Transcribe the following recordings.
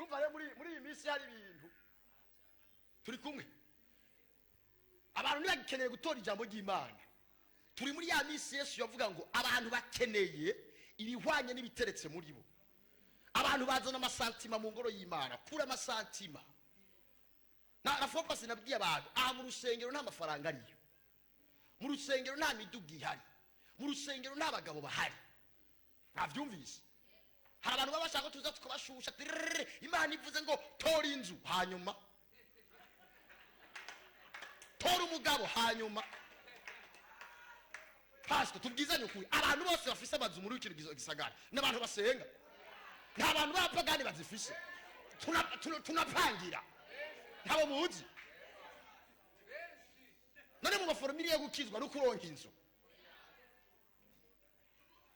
Urumva rero muri iyi minsi hari ibintu turi kumwe, abantu ntibagikeneye gutora ijambo ry'Imana. Turi muri ya minsi Yesu yavuga ngo abantu bakeneye ibihwanye n'ibiteretse muri bo. Abantu bazana amasantima mu ngoro y'Imana, kura amasantima. Na focus nabwiye abantu, aha mu rusengero nta mafaranga ariyo, mu rusengero nta miduga ihari, mu rusengero nta bagabo bahari. Ntabyumvise? Hari abantu baba bashaka ko tuza tukabashusha, tirere, Imana ivuze ngo tora inzu, hanyuma tora umugabo, hanyuma pastor, tubwizanye ukuri, abantu bose bafise amazu muri kino gisagara n'abantu basenga, nta bantu b'abapagani bazifise. Tunapangira ntabo muzi. None mu maforomire yo gukizwa no kuronka inzu,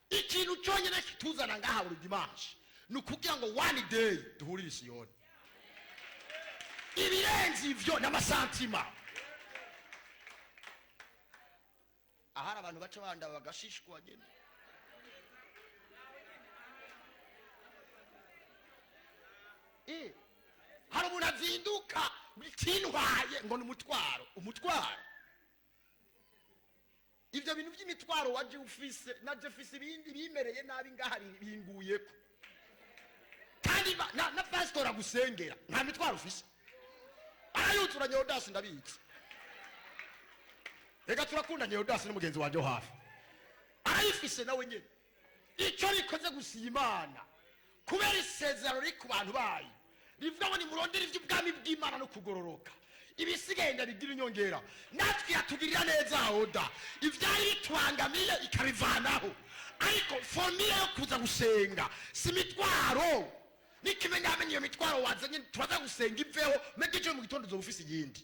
ikintu cyonyine kituzana ngaha buri dimanche ni ukugira ngo one day duhurire i Siyoni. Ibirenze ivyo n'amasantima. Ahari abantu baca banda bagashishwa nyene. Hari umuntu azinduka bitintwaye ngo ni umutwaro, umutwaro. Ivyo bintu by'imitwaro waje ufise, naje ufise ibindi bimereye nabi ngaha binguyeko. Kandi na pastor agusengera nta mitwaro ufise, arayutura Nyodasi ndabizi. Reka turakunda Nyodasi n'umugenzi wanje wo hafi, arayifise nawe nyene. Icyo rikoze gusa Imana, kubera isezerano riri ku bantu bayo rivuga ngo nimurondere iby'ubwami bw'Imana no kugororoka, ibisigaye ndabigira inyongera. Natwe yatugirira neza oda, ivyari bitubangamiye ikabivanaho. Ariko formule yo kuza gusenga si imitwaro, n'ikimenyamenya iyo mitwaro wazanye turaza gusenga iveho, mege ejo mu gitondo uzoba ufise iyindi.